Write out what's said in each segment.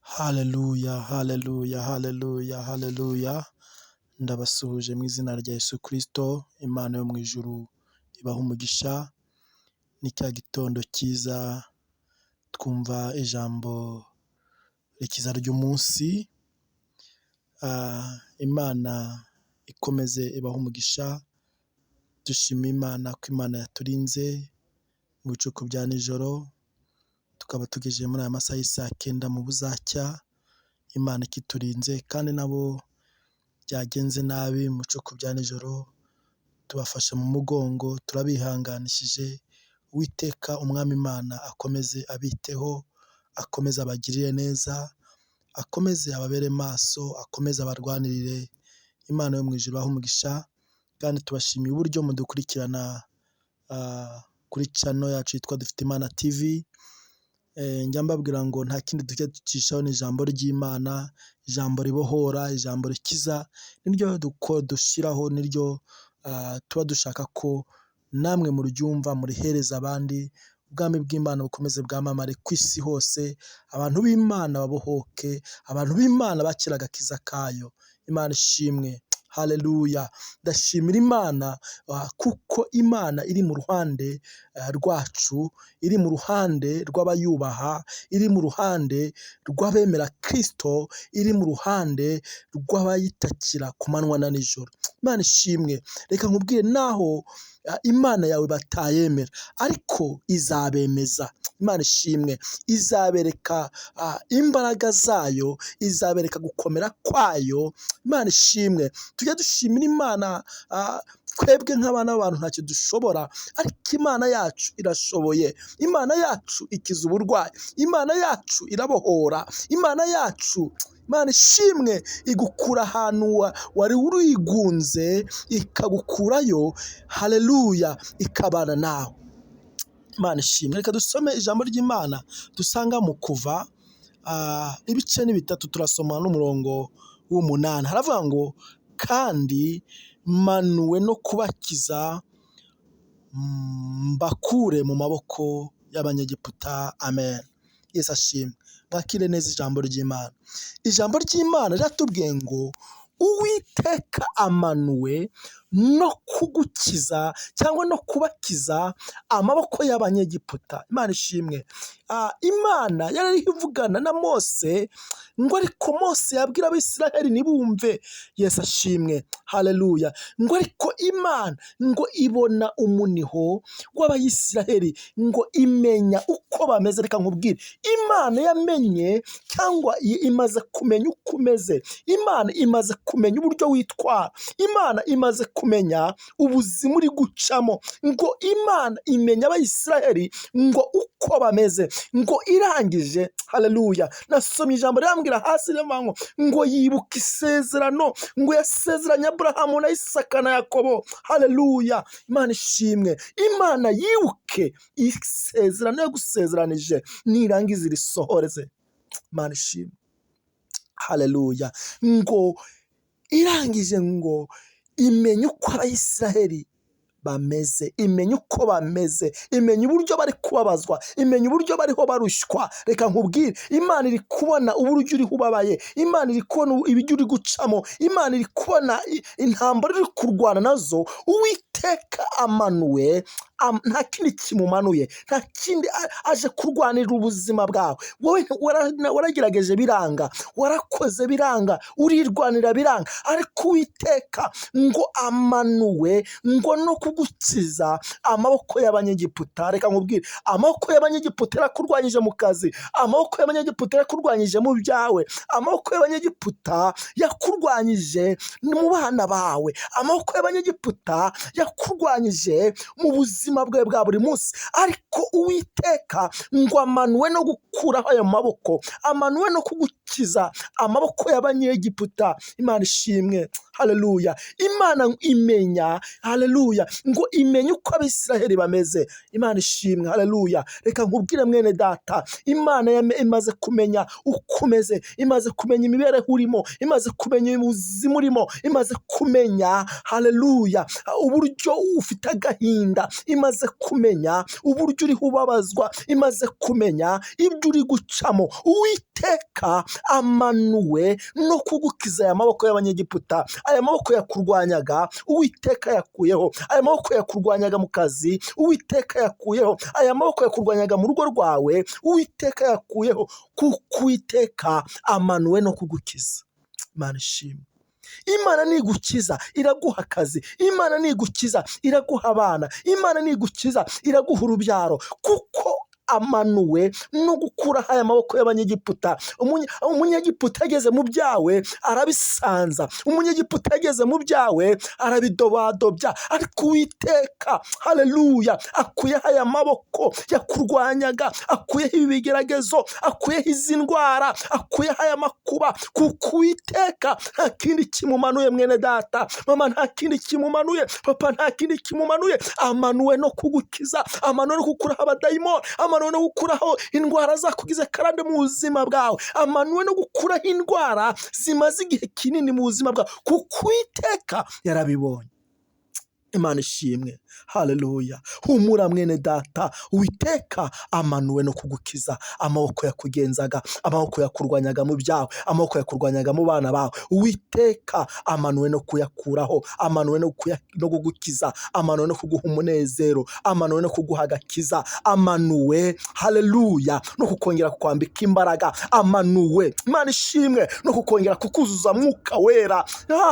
Haleluya, haleluya, haleluya, haleluya! Ndabasuhuje mu izina rya Yesu Kristo, Imana yo mu ijuru ibahe umugisha. Ni cya gitondo cyiza twumva ijambo rikiza ry'umunsi. Imana ikomeze ibahe umugisha. Dushima Imana ko Imana yaturinze mu bicuku bya nijoro, tukaba tugejeje muri aya masaha y'isaa cyenda mu buzacya, Imana ikiturinze. Kandi nabo byagenze nabi mu bicuku bya nijoro, tubafashe mu mugongo, turabihanganishije. Uwiteka Umwami Imana akomeze abiteho, akomeze abagirire neza, akomeze ababere maso, akomeze abarwanirire. Imana yo mu ijuru ibahe umugisha. Kandi tubashimiye uburyo mudukurikirana kuri channel yacu yitwa Dufite Imana TV. Njya mbabwira ngo nta kindi tujya ducishaho, ni ijambo ry'Imana, ijambo ribohora, ijambo rikiza, niryo dushyiraho, niryo tuba dushaka ko namwe muryumva, murihereza abandi, ubwami bw'Imana bukomeze bwamamare ku isi hose, abantu b'Imana babohoke, abantu b'Imana bakira agakiza kayo. Imana ishimwe, haleluya! Ndashimira Imana kuko Imana iri mu ruhande rwacu, iri mu ruhande rw'abayubaha, iri mu ruhande rw'abemera Kristo, iri mu ruhande rw'abayitakira ku manywa na nijoro. Imana ishimwe. Reka nkubwire, naho Imana yawe batayemera, ariko izabemeza. Imana ishimwe, izabereka imbaraga zayo, izabereka gukomera kwayo. Imana ishimwe. Tujya dushimira Imana. Twebwe nk'abana b'abantu ntacyo dushobora, ariko Imana yacu irashoboye. Imana yacu ikiza uburwayi, Imana yacu irabohora, Imana yacu, Imana ishimwe, igukura ahantu wari urigunze, ikagukurayo, haleluya, ikabana nawe. Imana ishimwe. Reka dusome ijambo ry'Imana dusanga mu Kuva, ibice ni 3, turasoma n'umurongo w'8. Haravuga ngo: "Kandi manuwe no kubakiza, mbakure mu maboko y'Abanyegiputa." Amen. Yesu ashimwe. Mwakire neza ijambo ry'Imana. Ijambo ry'Imana riratubwiye ngo Uwiteka amanuwe no kugukiza cyangwa no kubakiza amaboko y'Abanyegiputa. Imana ishimwe. Imana yari ivugana na Mose ngo, ariko Mose yabwira Abisiraheli ntibumve. Yesu ashimwe, haleluya. Ngo ariko Imana ngo ibona umuniho w'Abayisiraheli, ngo imenya uko bameze. Reka nkubwire, Imana yamenye cyangwa imaze kumenya uko umeze. Imana imaze kumenya uburyo witwara. Imana imaze kumenya ubuzima uri gucamo. Ngo Imana imenya Abayisiraheli ngo uko bameze, ngo irangije, haleluya, nasomye ijambo rirambwira hasi ngo ngo yibuka isezerano ngo yasezeranye Aburahamu na Isaka na Yakobo. Haleluya, Imana ishimwe. Imana yibuke isezerano yagusezeranije, nirangiza irisohoreze. Imana ishimwe, haleluya. Ngo irangije ngo imenye uko Abayisiraheli bameze, imenya uko bameze, imenya uburyo bari kubabazwa, imenya uburyo bariho barushywa. Reka nkubwire, Imana iri kubona uburyo uriho ubabaye, Imana iri kubona ibyo uri gucamo, Imana iri kubona intambara uri kurwana nazo. Uwiteka amanuwe, nta kindi kimumanuye, nta kindi, aje kurwanira ubuzima bwawe. Wowe waragerageje biranga, warakoze biranga, urirwanira biranga, ariko Uwiteka ngo amanuwe ngo no kugukiza amaboko y'Abanyegiputa. Reka nkubwire, amaboko y'Abanyegiputa yarakurwanyije mu kazi, amaboko y'Abanyegiputa yarakurwanyije mu byawe, amaboko y'Abanyegiputa yakurwanyije mu bana bawe, amaboko y'Abanyegiputa yakurwanyije mu buzima bwawe bwa buri munsi. Ariko Uwiteka ngo amanuwe no gukuraho ayo maboko, amanuwe no kugukiza amaboko y'Abanyegiputa. Imana ishimwe, Haleluya. Imana imenya, haleluya, ngo imenye uko Abisiraheli bameze. Imana ishimwe, haleluya. Reka nkubwire mwene data, Imana imaze kumenya uko umeze, imaze kumenya imibereho urimo, imaze kumenya ubuzima urimo, imaze kumenya, haleluya, uburyo ufite agahinda, imaze kumenya uburyo uriho ubabazwa, imaze kumenya ibyo uri gucamo. Uwiteka amanuwe no kugukiza aya maboko y'Abanyegiputa, aya maboko yakurwanyaga Uwiteka yakuyeho, aya maboko yakurwanyaga mu kazi Uwiteka yakuyeho, aya maboko yakurwanyaga mu rugo rwawe Uwiteka yakuyeho, kuko Uwiteka amanuwe no kugukiza. Imana ishimwe. Imana nigukiza iraguha akazi, Imana nigukiza iraguha abana, Imana nigukiza iraguha urubyaro, kuko amanuwe no gukuraho aya maboko y'Abanyegiputa. Umunyegiputa ageze mu byawe arabisanza, umunyegiputa ageze mu byawe arabidobadobya, ariko Uwiteka, haleluya, akuyeho aya maboko yakurwanyaga, akuyeho ibi bigeragezo, akuyeho izi ndwara, akuyeho aya makuba, kuko Uwiteka nta kindi kimumanuye mwene data, mama nta kindi kimumanuye, papa nta kindi kimumanuye, amanuwe no kugukiza, amanuwe no gukuraho abadayimoni, amanuwe no gukuraho indwara zakugize karande mu buzima bwawe, amanuwe no gukuraho indwara zimaze igihe kinini mu buzima bwawe, kuko Uwiteka yarabibonye. Imana ishimwe, haleluya. Humura mwene data, Uwiteka amanuwe no kugukiza amaboko yakugenzaga, amaboko yakurwanyaga mu byawe, amaboko yakurwanyaga mu bana bawe. Uwiteka amanuwe no kuyakuraho, amanuwe no kugukiza, amanuwe no kuguha umunezero, amanuwe no kuguha agakiza, amanuwe, haleluya, no kukongera kukwambika imbaraga, amanuwe, Imana ishimwe, no kukongera kukuzuza mwuka wera.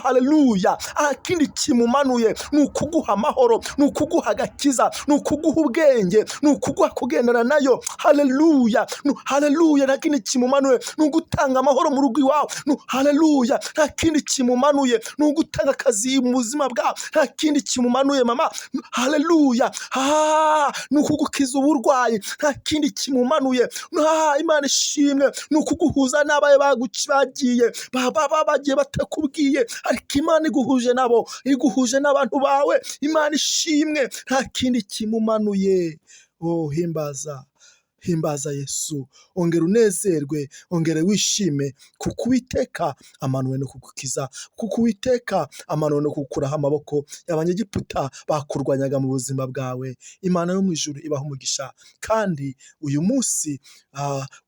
Haleluya. Kindi kimumanuye ni ukuguha amahoro, ni ukuguha agakiza, ni ukuguha ubwenge, ni ukuguha kugendana nayo. Haleluya. Haleluya. Nta kindi kimumanuye ni ugutanga amahoro mu rugo iwawe. Haleluya. Nta kindi kimumanuye ni ugutanga akazi mu buzima bwawe. Nta kindi kimumanuye mama. Haleluya. Ni ukugukiza uburwayi. Nta kindi kimumanuye. Imana ishimwe, ni ukuguhuza n'abawe bagiye bagiye batakubwiye, ariko Imana iguhuje nabo, iguhuje n'abantu bawe. Imana ishimwe, nta kindi kimumanuye. Oh, himbaza, himbaza Yesu, ongera unezerwe, ongera wishime, kuko Uwiteka amanuwe no kugukiza, kuko Uwiteka amanuwe no kugukuraho amaboko y'Abanyegiputa bakurwanyaga mu buzima bwawe. Imana yo mu ijuru ibaha umugisha, kandi uyu munsi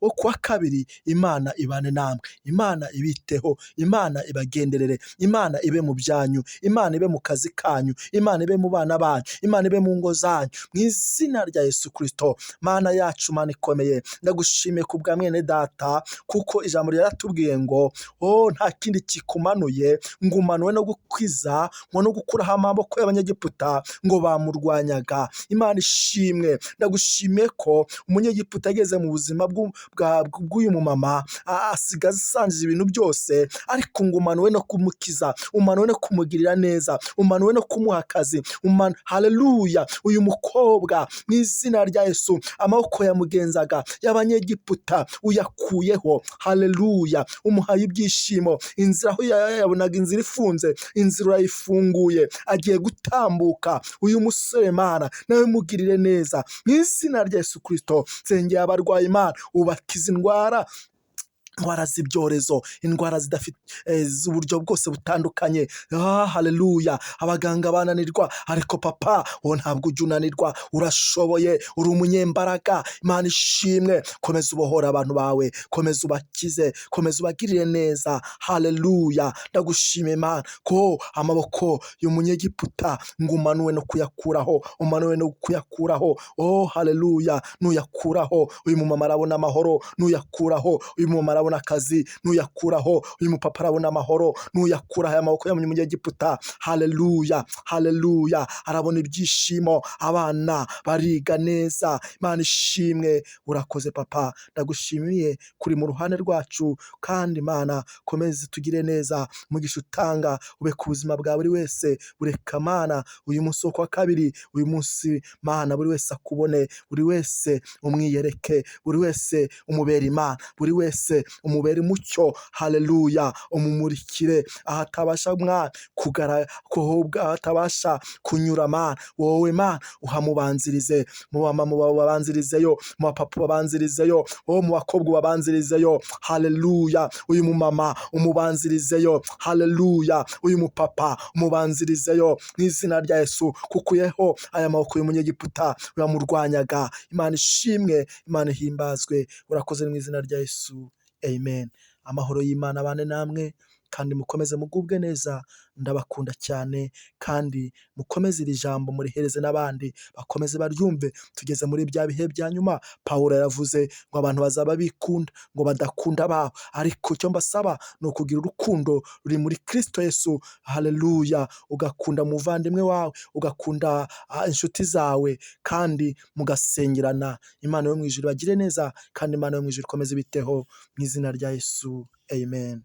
wo kuwa kabiri Imana ibane namwe, Imana ibiteho, Imana ibagenderere, Imana ibe mu byanyu, Imana ibe mu kazi kanyu, Imana ibe mu bana banyu, Imana ibe mu ngo zanyu, mu izina rya Yesu Kristo. Mana yacu, Mana ikomeye, ndagushimiye ku bwa mwene data, kuko ijambo ryaratubwiye ngo oh, nta kindi kikumanuye ngo umanuwe no gukiza, ngo no gukuraho amaboko y'Abanyegiputa ngo bamurwanyaga. Imana ishimwe, ndagushimiye ko umunyegiputa ageze mu buzima bw'uyu mumama asiga asangiza ibintu byose, ariko ngo umanuwe no kumukiza, umanuwe no kumugirira neza, umanuwe no kumuha akazi. Haleluya. Uyu mukobwa mu izina rya Yesu, amaboko yamugenzaga y'Abanyegiputa uyakuyeho. Haleluya. Umuhaye ibyishimo, inzira aho yabonaga inzira ifunze, inzira urayifunguye, agiye gutambuka. Uyu musore Mana nawe mugirire neza mu izina rya Yesu Kristo. Nsengeye abarwayi Imana, ubakize indwara, indwara z'ibyorezo, indwara zidafite z'uburyo bwose butandukanye. Haleluya. Abaganga bananirwa, ariko papa wowe ntabwo ujya unanirwa, urashoboye, uri umunyembaraga. Imana ishimwe, komeza ubohora abantu bawe, komeza ubakize, komeza ubagirire neza. Haleluya. Ndagushima Imana ko amaboko y'umunyegiputa ngo umanuwe no kuyakuraho, umanuwe no kuyakuraho. Oh, haleluya. Nuyakuraho uyu mumama arabona amahoro, nuyakuraho uyu mumama arabona akazi, nuyakuraho uyu mupapa arabona amahoro, nuyakuraho aya maboko y'umunyegiputa. Haleluya, haleluya. Arabona ibyishimo, abana bariga neza. Imana ishimwe, urakoze papa, ndagushimiye kuri mu ruhande rwacu, kandi Imana komeze tugire neza, umugisha utanga ube ku buzima bwa buri wese. Ureka Mana uyu munsi wo kuwa kabiri, uyu munsi Mana buri wese akubone, buri wese umwiyereke, buri wese umubere Imana, buri wese Umubere umucyo, haleluya, umumurikire aho atabasha Mwami aho atabasha kunyura Mana, wowe Mana uhamubanzirize, mu bamama ubabanzirizeyo, mu bapapa ubabanzirizeyo, wowe mu bakobwa ubabanzirizeyo, haleluya, uyu mumama umubanzirizeyo, haleluya, uyu mupapa umubanzirizeyo mu izina rya Yesu, kukuyeho aya maboko y'umunyegiputa uramurwanyaga. Imana ishimwe, Imana ihimbazwe, urakoze mu izina rya Yesu, amen. Amahoro y'Imana abane namwe kandi mukomeze mugubwe neza, ndabakunda cyane kandi mukomeze iri jambo murihereze n'abandi bakomeze baryumve. Tugeze muri bya bihe bya nyuma, Pawulo yaravuze ngo abantu bazaba bikunda, ngo badakunda ababo, ariko icyo mbasaba ni ukugira urukundo ruri muri Kristo Yesu, haleluya, ugakunda umuvandimwe wawe, ugakunda inshuti zawe kandi mugasengerana. Imana yo mu ijuru ibagire neza kandi Imana yo mu ijuru ikomeze ibiteho mu izina rya Yesu, amen.